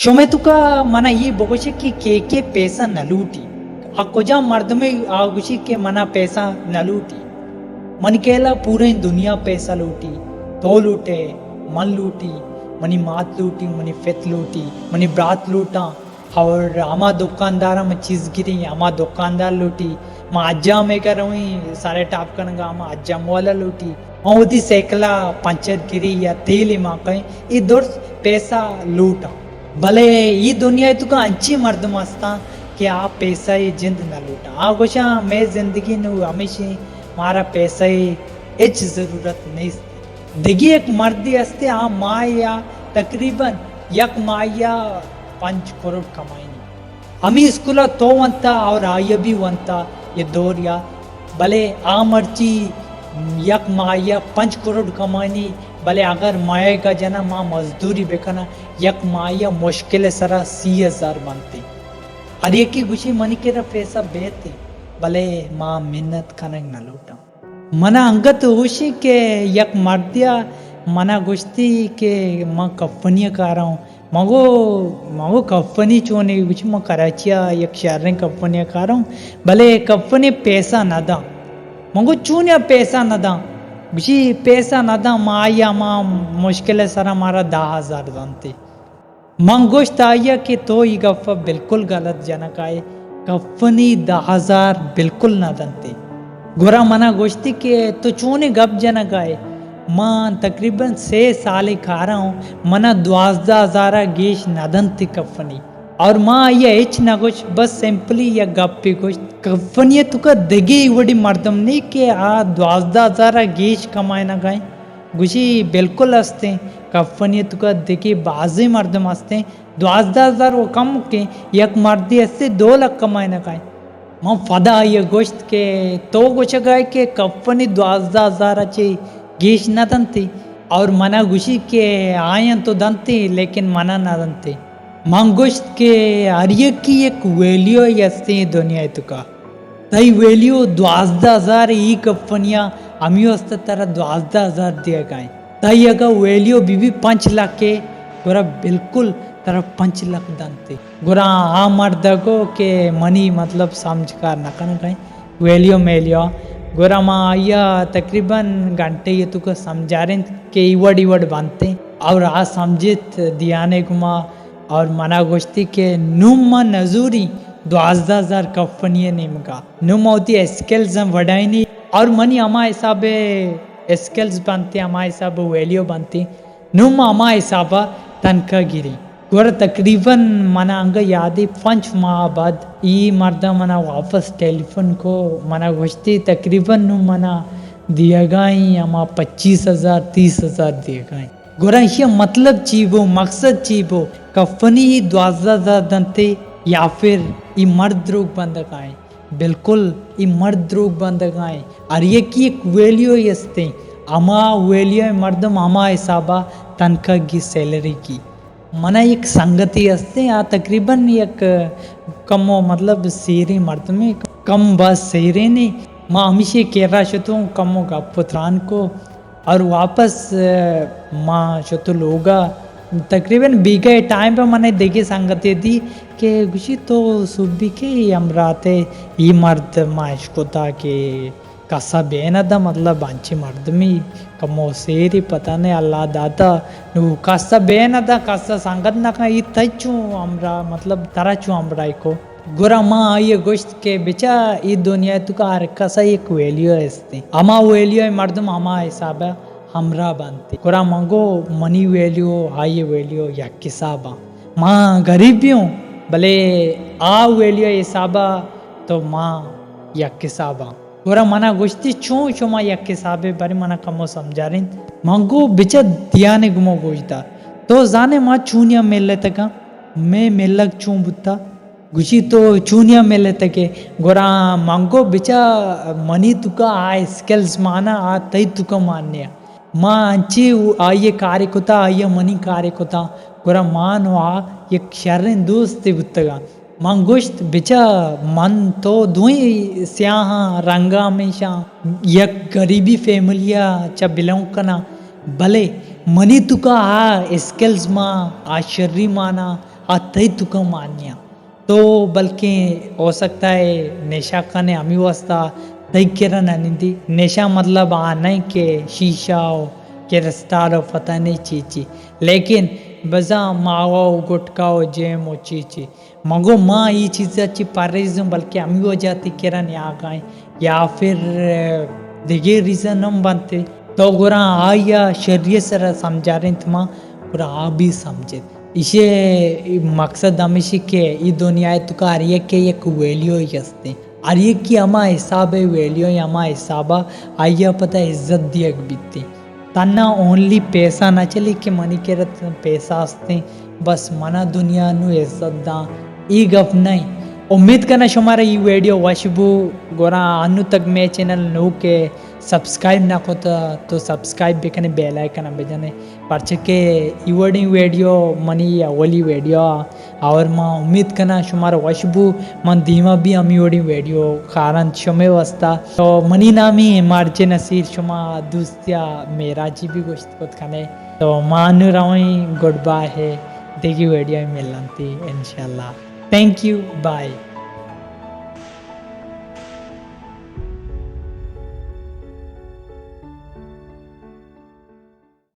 شمے توکا منا یہ بگوشے کہ کے کے پیسہ نہ لوٹی؟ آ کجام مردمے آ گوشی کہ منا پیسہ نہ لوٹی؟ منی کہلا پوریں دنیا پیسہ لوٹی۔ تو لوٹے، من لوٹی، منی مات لوٹی، منی پت لوٹی، منی برات لوٹاں، اور ہما دکاندار ہم چیز گری، ہما دکاندار لوٹی، ما حجام ء کرویں سارے ٹاپ کنگا، ہما حجام والا لوٹی، ما وتی سائیکلا پنچر گری یا تیل ما کہیں، یہ درست پیسہ لوٹاں۔ بلے یہ دنیا توکا انچی مردم ہستاں کہ آ پیسہ ء جند نہ لوٹاں۔ آ گوشاں، مئے زندگی نو ہمیشی، مارا پیسہ ء ہچ ضرورت نیست۔ دگہ یک مردے ہستے، آ ماہ یا تقریباً یک ماہ یا پنچ کروڑ کمائنی۔ ہمی اسکولا تو ونتا اور آئی بھی ونتا یہ دور یا، بلے آ مرچی یک ماہ یا پنچ کروڑ کمائنی، بلے اگر ماہ کا جنا ما مزدوری بکنا، یک ماہ یا مشکل سرا سی ہزار بنتے۔ ہر یکی گوشی منی کرا پیسہ بیتے، بلے ما منت کنگ نہ لوٹاں۔ منا انگت ہوشی کہ یک مردیا منا گوشتی کہ من کمپنی کارا ہوں۔ مگو، مگو کمپنی چونے؟ گوشی من کراچی یک شہریں کمپنی کارا ہوں، بلے کمپنی پیسہ نہ داں۔ مگو چونیا پیسہ نہ داں؟ گوشی پیسہ نہ داں، ما آیا ما مشکل سرا مارا دہ ہزار دنتے۔ من گوشت آئیا کہ تو ای گپ بالکل غلط جنگ ائے، کمپنی دہ ہزار بالکل نہ دنتے۔ گڑا منا گوشتی کہ تو چونیں گپ جنگ ائے؟ من تقریباً سے سال کارا ہوں، منا دوازدہ ہزار گیش نہ دنتے کمپنی۔ اور ما آئیا ہچ نہ گوشت، بس سمپلی یک گپے گوشت، کمپنی توکا دگہ ای وڑی مردم نہیں کہ آ دوازدہ ہزار گیش کمائنگ ائیں۔ گوشی بالکل ہستیں، کمپنی توکا دگہ بازیں مردم ہستیں، دوازدہ ہزار و کم کیں، یک مردے ہستے دو لکھ کمائنگ ائیں۔ من پدا آئیا گوشت کہ تو گوشگ ائے کہ کمپنی دوازدہ ہزار چے گیش نہ دنتے، اور منا گوشی کہ آیاں تو دنتے لیکن منا نہ دنتے۔ من گوشت کہ ہر یکی یک ویلیو ہستیں دنیا توکا۔ تئی ویلیو دوازدہ ہزار، ای کمپنیا ہمی واسطہ ترا دوازدہ ہزار دیگا ایں۔ تئی اگا ویلیو بی بی پنچ لکھ ء، گڑا بالکل ترا پنچ لکھ دنتے۔ گڑا آ مرد گو کہ منی مطلب سمجھ کار نہ کنگا ایں، ویلیو میلیو۔ گڑا ما آئیا تقریباً گھنٹے یہ تو سمجھارینت کہ ای وڑ ای وڑ بنتے، اور آ سمجھت دیانے گما اور منا گوشتی کہ نوں ما نزوری دوازدہ ہزار کمپنی نیمگا۔ نوں ما وتی اسکلز ہم وڈائینی اور منی ہما حساب اسکلز بنتی، ہما حساب ویلیو بنتی، نوں ما ہما حساب تنخواہ گیری۔ گڑا تقریباً منا انگا یادی پنچ ماہ بعد ای مردا منا واپس ٹیلیفون کو، منا گوشتی تقریباً نوں منا دیگائیں ہما پچیس ہزار، تیس ہزار دیگائیں۔ گڑا ایشی ء مطلب چی بو، مقصد چی بو؟ کمپنی ای دوازدہ ہزار دنتے یا پھر ای مرد دروگ بندگائیں؟ بالکل ای مرد دروگ بندگائیں۔ ہر یکی یک ویلیو ای استیں، ہما ویلیو ء مردم ہما حسابا تنخواہ گی، سیلری گی۔ منا یک سنگتے استیں، آ تقریباً یک کمو مطلب سیریں مردمے، کم باز سیریں نے۔ ما ہمیشی کرا شتوں، کمو گپ و تران کو۔ اور واپس، ء، ما شتو لوگا۔ تقریباً بیگہ ٹائم پہ منے دگہ سنگتے دی کہ گوشی تو سوبی کے ہمراہ تے، ای مرد ما اشکتا کہ کسا بے نہ دا، مطلب انچی مردمی کمو سیری پتہ نے اللہ داتا، نو کسا بے نہ دا، کسا سنگت نہ کن، ای تئی چوں ہمراہ، مطلب ترا چوں ہمراہی کو؟ گڑا ما آئی ء گوشت کہ بچا، اے دنیا ء توکا ہر کس ء یک ویلیو است انت۔ ہما ویلیو ء مردم ہما حساب ء ہمراہ بنت۔ گڑا من گو منی ویلیو، آئی ء ویلیو یک حساب ء۔ ما غریب بھی ہوں، بلے آ ویلیو ء حساب ء تو ما یک حساب ء۔ گڑا منا گوشتی، چون شما یک حساب ء؟ بارے منا کمو سمجھارینت۔ من گو بچا، دیانے گمو گوش دار۔ تو زانے ما چونیا ملتگاں؟ مئے ملگ چون بوتا؟ گوشی تو چونیا ملتگے؟ گڑا من گو بچا، منی توکا آ اسکلز مانا، آ تئی توکا مان نیا۔ ما انچی آئی کارے کتا، آئی منی کارے کتا۔ گڑا ما نو آ یک شریں دوستے بوتگاں۔ من گوشت بچا، من تو دوئیں سیاہاں رنگا ہمیشاں یک غریبی فیملیا چا بلونگ کناں، بلے منی توکا آ اسکلز ما، آ شری مانا، آ تئی توکا مانیاں۔ تو بلکیں ہو سکتا ہے نشہ کنے ہمی واسطہ تئی کرا نہ نندی۔ نشہ مطلب آ نہیں کہ شیشہ و کرسٹال و پتہ نہیں چی چی، لیکن بزاں ماوا و گٹکا و جیم و چی چی۔ مگو ما ای چیزا چی پرہیزوں، بلکہ ہمی وجہ تئی کرا نیاگائیں یا پھر دگہ ریزن ہم بنتے۔ تو گڑا آیا شریعت سرا سمجھارینت ما، گڑا آ بھی سمجھت۔ ایشی مقصد ہمیشی کہ ای دنیا توکا ہر یکے یک ویلیو ہی ہستے، ہر یکی ہما حساب ویلیو ہما حسابا آیا پدا عزت دیگ بیتے۔ تنا اونلی پیسہ نہ چلی کہ منی کرا پیسہ ہستیں، بس منا دنیا نو عزت داں، ای گپ نہیں۔ امید کنا شمارا ای ویڈیو وش بو۔ گڑا انو تک مے چینل نوکے، سبسکرائب نہ کتا تو سبسکرائب بکنے، بیل آئیکن بجنے، پرچہ کہ ای وڑیں ویڈیو منی اولی ویڈیو آ، اور ما امید کنا شمارا وش بو۔ من دیما بھی ہمی وڑیں ویڈیو کارن شمے واسطہ۔ تو منی نامی ایم آر جے نصیر، شما دوستیا میرا جی بھی گوشت کت کنے۔ تو ما انو رویں، گڈ بائے ہے، دیگی ویڈیو ملنتی انشاءاللہ۔ Thank you, bye.